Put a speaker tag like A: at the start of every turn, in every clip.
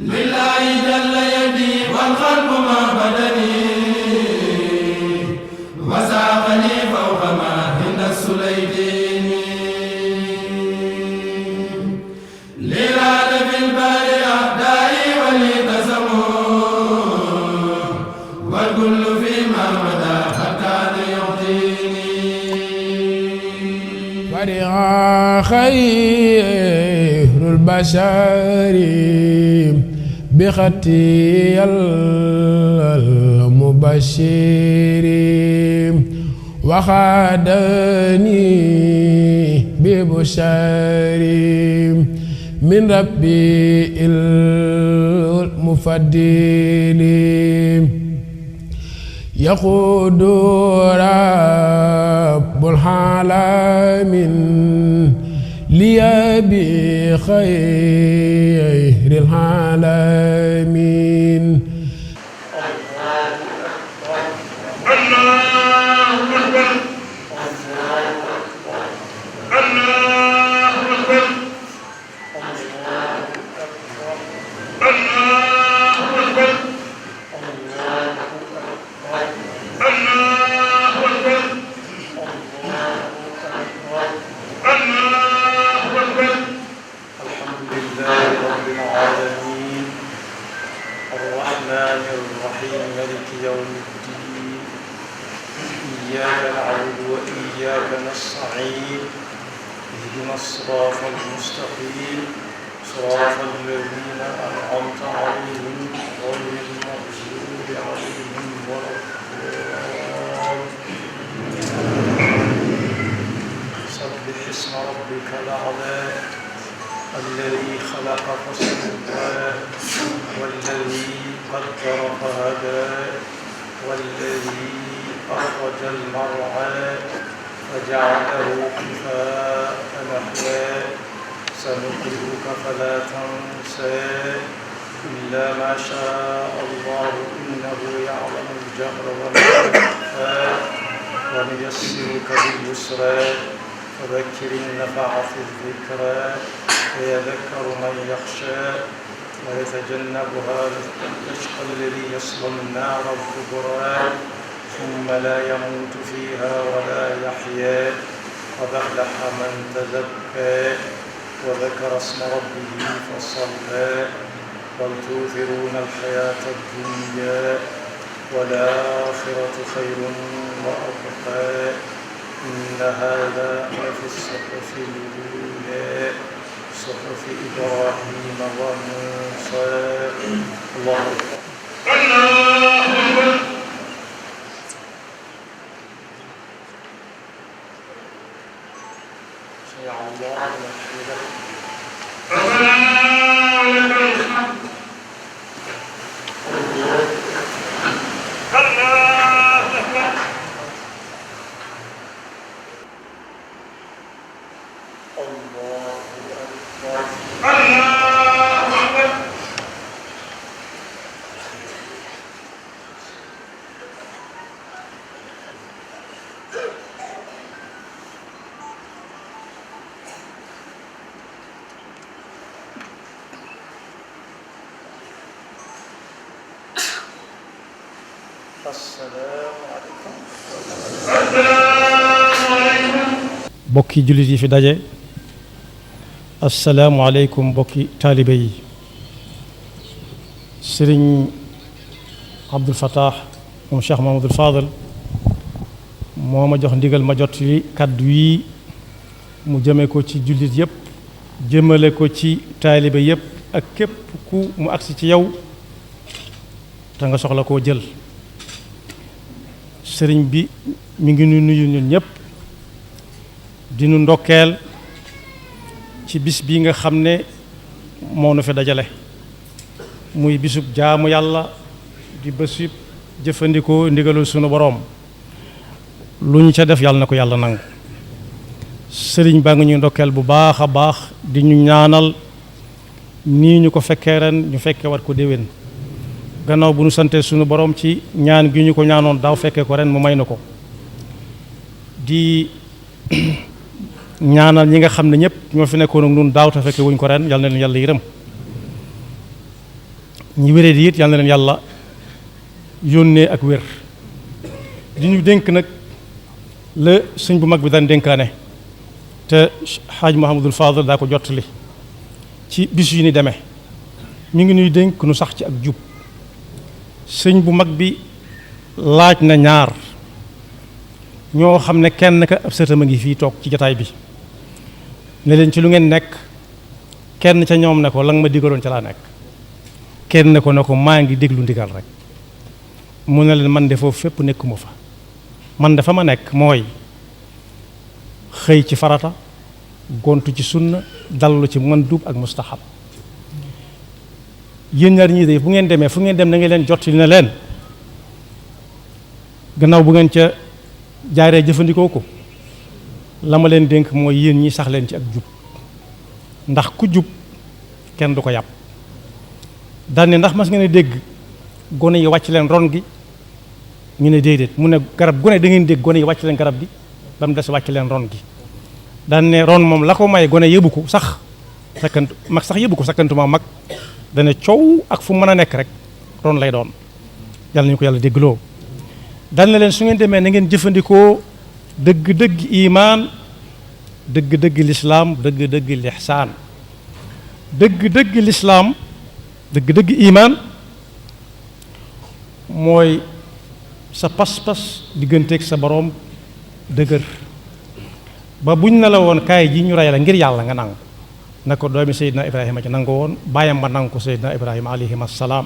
A: لله جل يدي والخلق ما بدني وساقني فوق ما عند السليدين لراد في البار أعدائي ولي تسموا والكل فيما مدى كان يعطيني
B: ورعا خير البشر بختي المبشر وخادني ببشر من ربي المفضل يقود رب العالمين لي بخير العالمين
C: إياك نعبد وإياك نستعين اهدنا الصراط المستقيم صراط الذين أنعمت عليهم غير المغضوب عليهم ولا الضالين سبح اسم ربك الأعلى الذي خلق فسوى والذي قدر فهدى والذي أخرج المرعى فجعله خفاء نحوا سنقرئك فلا تنسى إلا ما شاء الله إنه يعلم الجهر وما يخفى ونيسرك باليسرى فذكر النفعة الذكرى فيذكر من يخشى ويتجنبها الأشقى الذي يصلى النار الكبرى ثم لا يموت فيها ولا يحيا قد أفلح من تزكى وذكر اسم ربه فصلى بل تؤثرون الحياة الدنيا والآخرة خير وأبقى إن هذا لفي الصحف الأولى صحف إبراهيم وموسى الله أكبر الله أكبر سمع الله لمن حمده ربنا ولك الحمد الله أكبر
D: bokki jullit yi fi daje asalaamualeykum bokki taalibe yi sëriñ Abdul Fattah moom Cheikh Mahamadul Fadal moo ma jox ndigal ma jot li kàddu yi mu jëme ko ci jullit yépp jëmale ko ci taalibe yépp ak képp ku mu agsi ci yow te nga soxla koo jël sëriñ bi mi ngi nuyu ñun ñépp di nu ndokkeel ci bis bi nga xam ne moo nu fi dajale muy bisub jaamu yàlla di bésub jëfandikoo ndigalul sunu boroom lu ñu ca def yàlla na ko yàlla nangu sëriñ baa ngi ñuy ndokkeel bu baax a baax di ñu ñaanal nii ñu ko fekkee ren ñu fekkee war ko déwén gannaaw bu nu santee sunu boroom ci ñaan gi ñu ko ñaanoon daaw fekkee ko ren mu may na ko di ñaanal ñi nga xam ne ñëpp ñoo fi nekkoon ak ñun daaw te fekke wuñ ko ren yal na leen yàlla yërëm ñi wéree di it yàlla na leen yàlla yónnee ak wér. di ñu dénk nag la sëñ bu mag bi daan dénkaane te xaaj Mouhamadul Fadal daa ko jottali ci bis yu ni demee mi ngi ñuy dénk nu sax ci ak jub. sëñ bu mag bi laaj na ñaar ñoo xam ne kenn ka ab sëtam a ngi fii toog ci jataay bi ne leen ci lu ngeen nekk kenn ca ñoom ne ko la nga ma digaloon ca laa nekk kenn ne ko maa ngi déglu ndigal rek mu ne leen man de foofu fépp nekkuma fa man dafa ma nekk mooy xëy ci farata gontu ci sunna dallu ci mandub ak mustahab yéen ñaar ñii de bu ngeen demee fu ngeen dem na ngeen leen jot na leen gannaaw bu ngeen ca jaaree jëfandikoo ko la ma leen dénk mooy yéen ñi sax leen ci ak jub ndax ku jub kenn du ko yàpp daan ne ndax mas ngeen a dégg gone yi wàcc leen ron gi ñu ne déedéet mu ne garab gone da ngeen dégg gone yi wàcc leen garab gi ba mu des wàcc leen ron gi daan ne ron moom la ko may gone yëbu ko sax sakkantu mag sax yëbu ko sakkantuma mag dana coow ak fu mën a nekk rek ron lay doon yàlla nañu ko yàlla déggloo daan na leen su ngeen demee na ngeen jëfandikoo dëgg-dëgg imaan dëgg-dëgg lislaam dëgg-dëgg lixsaan dëgg-dëgg lislaam dëgg-dëgg imaan mooy sa pas-pas digganteeg sa boroom dëgër ba buñ ne la woon kaay ji ñu rey la ngir yàlla nga nangu na ko doomi Seydina Ibrahima ci nangu woon bàyyam ba nangu ko Seydina Ibrahima alayhim assalaam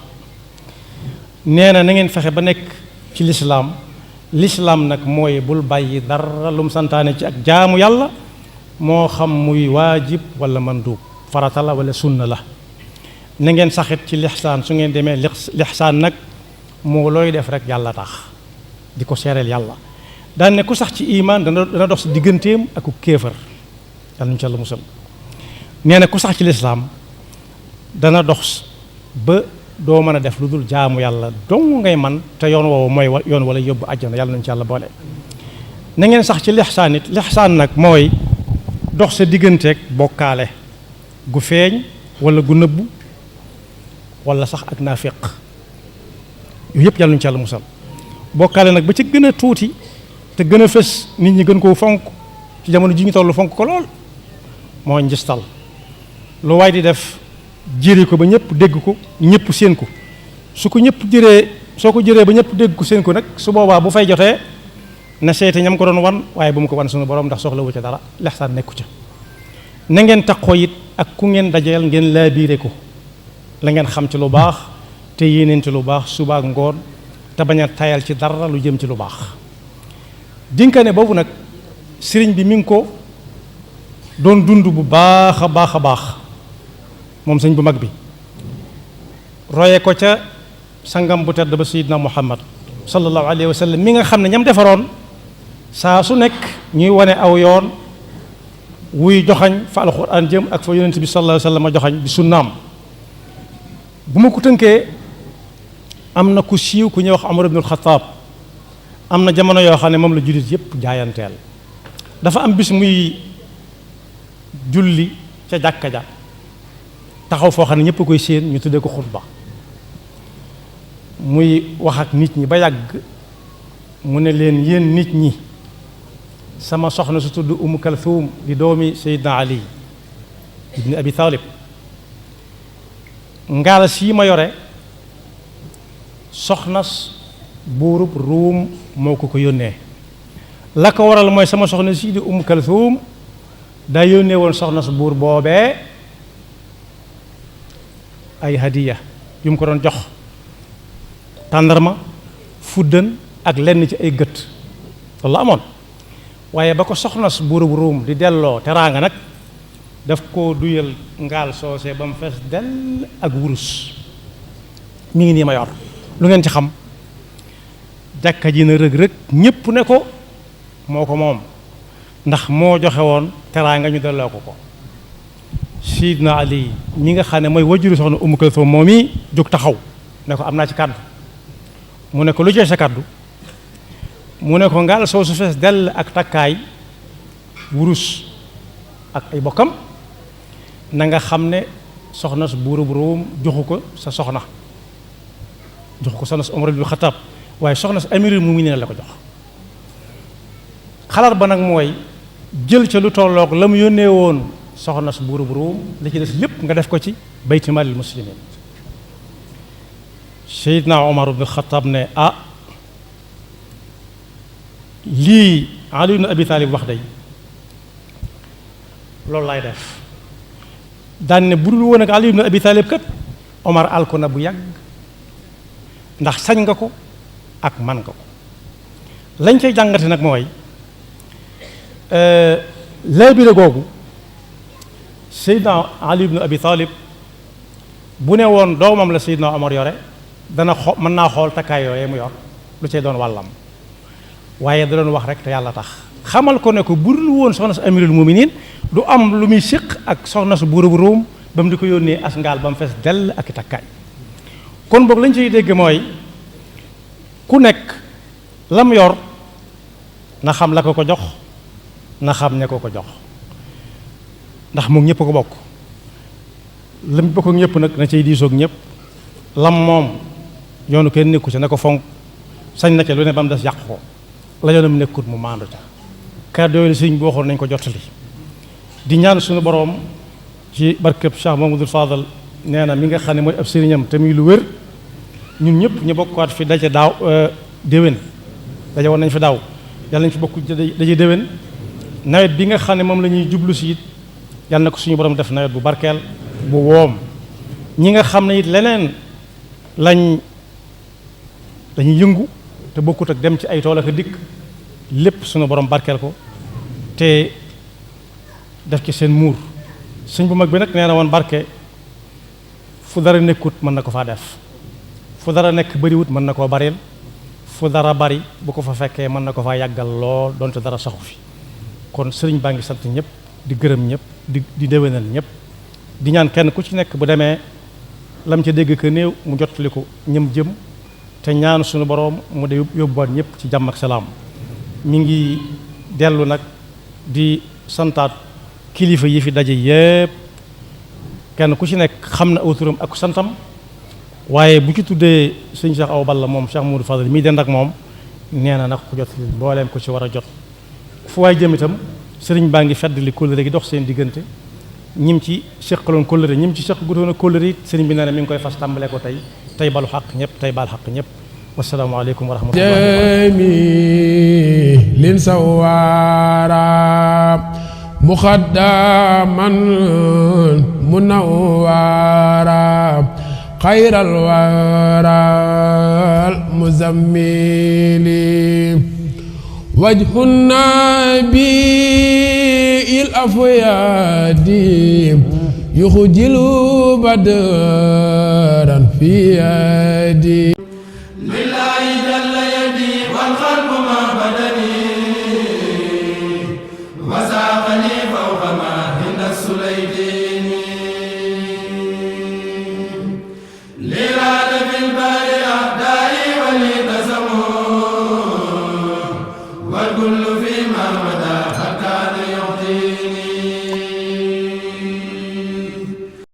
D: nee na ngeen fexe ba nekk ci lislaam nag mooy bul bàyyi dara lum santaane ci ak jaamu yàlla moo xam muy waajib wala mandub farata la wala sunna la na ngeen saxit ci lixsaan su ngeen demee lixsaan nag moo looy def rek yàlla tax di ko seereel yàlla daan ne ku sax ci imaan dana dox si digganteem ak ku kéefër yàlla ñu ci yàlla musal nee na ku sax ci lislaam dana dox ba doo mën a def lu dul jaamu yàlla dong ngay man te yoon woowu mooy yoon wala yóbbu àjjana yàlla nañu ci yàlla boole na ngeen sax ci lixsaan it lixsaan nag mooy dox sa digganteeg bokkaale gu feeñ wala gu nëbbu wala sax ak naafiq yooyu yëpp yàlla nañu ci yàlla musal bokkaale nag ba ci gën a tuuti te gën a fës nit ñi gën koo fonk ci jamono ji ñu tollu fonk ko lool moo njistal lu waay di def jëri ko ba ñëpp dégg ko ñëpp séen ko soo ko jëree ba ñëpp dégg ko séen ko nag su boobaa bu fay jotee na seete ñam ko doon wan waaye bu mu ko wan suñu borom ndax soxla wu ca dara lexsaan nekku ca na ngeen taxoo it ak ku ngeen dajeel ngeen laabiire ko la ngeen xam ci lu baax te yéeneen ci lu baax suba ak ngoon te bañ a tayal ci dara lu jëm ci lu baax dinkaane boobu nag sëriñ bi mi ngi ko doon dund bu baax a baax a baax moom sëñ bu mag bi roye ko ca sangam bu tedd ba sayyidina Muhammad sallallahu alayhi wa sallam mi nga xam ne ñam defaroon saa su nekk ñuy wane aw yoon wuy joxañ fa alxuraan jëm ak fa yonent bi sallallahu alayhi wa sallam joxañ bi sunnaam bu ma ko tënkee am na ku siiw ku ñuy wax Umar ibnul Xattaab am na jamono yoo xam ne moom la jullit yépp jaayanteel dafa am bis muy julli ca jàkka ja taxaw foo xam ne ñëpp koy séen ñu tuddee ko xutba muy wax ak nit ñi ba yàgg mu ne leen yéen nit ñi sama soxna su tudd Umm Kalthum di doomi Seydina Ali ibni Abi Talib ngaal sii ma yore soxnas buurub Ruum moo ko yónnee la ko waral mooy sama soxna sii di Umm Kalthum daa yónnee woon soxnas buur boobee ay hadiya yu mu ko doon jox tàndarma fuddan ak lenn ci ay gët loolu la amoon waaye ba ko soxnas buurub Ruum di delloo teraanga nag daf koo duyal ngaal soosé ba mu fees dell ak wurus mi ngi nii ma yor lu ngeen ci xam jàkka ji na rëg-rëg ñépp ne ko moo ko moom ndax moo joxe woon teraanga ñu delloo ko ko Sidna Ali ñi nga xam ne mooy wajuru soxna Umm Kalthum moom yi jóg taxaw ne ko am naa ci kàddu mu ne ko lu jee sa kàddu mu ne ko ngaal soo su fees dell ak takkaay wurus ak ay bokkam na nga xam ne soxna su buurub Ruum joxu ko sa soxna jox ko soxna si Omar ibn Khattab waaye soxna si amirul mu'minin la ko jox xalaat ba nag mooy jël ca lu tolloog la mu yónnee woon soxna si buuru bu Ruum li ci des lépp nga def ko ci bayti maalil muslimin Seydina Omar ibn Khattab ne lii Ali ibn Abi Talib wax day loolu laay def daan ne bu dul woon ak Ali ibn Abi Talib kat Omar alko na bu yàgg ndax sañ nga ko ak man nga ko lañ cay jàngate nag mooy laabire googu Seydina Ali ibn Abi Talib bu ne woon doomam la Seydina Omar yore dana mën naa xool takkaay yooyee mu yor lu cay doon wàllam waaye da doon wax rek te yàlla tax xamal ko ne ko bu dul woon soxna su amirul muminin du am lu muy séq ak soxna su buuru bu Ruum ba mu di ko yónnee as ngaal ba mu fees dell ak i takkaay kon boog lañ ciy dégg mooy ku nekk lam yor na xam la ko ko jox na xam ña ko ko jox ndax moom ñëpp ko bokk lam bokk ak ñëpp nag na cay diisoog ñëpp lam moom yoonu kenn nekku ci na ko fonk sañ na ca lu ne ba mu des yàq ko la yoonam nekkut mu maandu ca kàddu yooyu sëriñ bi waxoon nañ ko jottali di ñaan suñu boroom ci barkeb Cheikh Mamadou Fadal nee na mi nga xam ne mooy ab sëriñam te muy lu wér ñun ñëpp ñu bokkaat fi daje daaw déwén daje woon nañ fi daaw yàlla nañ fi bokk daje déwén nawet bi nga xam ne moom la ñuy jublu si it yàlla na ko suñu borom def nawet bu barkeel bu woom ñi nga xam ne it leneen lañuy yëngu te bokkut ak dem ci ay tool ak dikk lépp suñu borom barkeel ko te def ci seen muur sëñ bu mag bi nag nee na woon barke fu dara nekkut mën na ko faa def fu dara nekk bariwut mën na koo baril fu dara bari bu ko fa fekkee mën na ko faa yàggal lool donte dara saxu fi kon sëriñ baa ngi sant ñëpp di gërëm ñëpp di déwénal ñëpp di ñaan kenn ku ci nekk bu demee lam ca dégg ka néew mu jottali ko ñëm jëm te ñaan suñu boroom mu de yóbbuwaat ñëpp ci jàmm ak salaam mi ngi dellu nag di santaat kilifa yi fi daje yépp kenn ku ci nekk xam na aw turam ak santam waaye bu ci tuddee sëñ Cheikh Awa Balla moom Cheikh Moudou Fadal mii dend ak moom nee na nag ku jot mbooleem ko ci war a jot fu waay jëm itam sëriñ baa ngi fedd li kóllëre gi dox seen diggante ñim ci seqaloon kóllëre ñim ci seq gutoon a kóllëre it sëriñ bi nee na mi ngi koy fas tàmbale ko tey balu xaq ñëpp tey baal xaq ñëpp wasalaamu aleykum wa rahmatullahi
B: lin sawara muxaddaman munawwara xayral waral muzammili wajhu nabi il afyadi yuxjilu badran fi yadi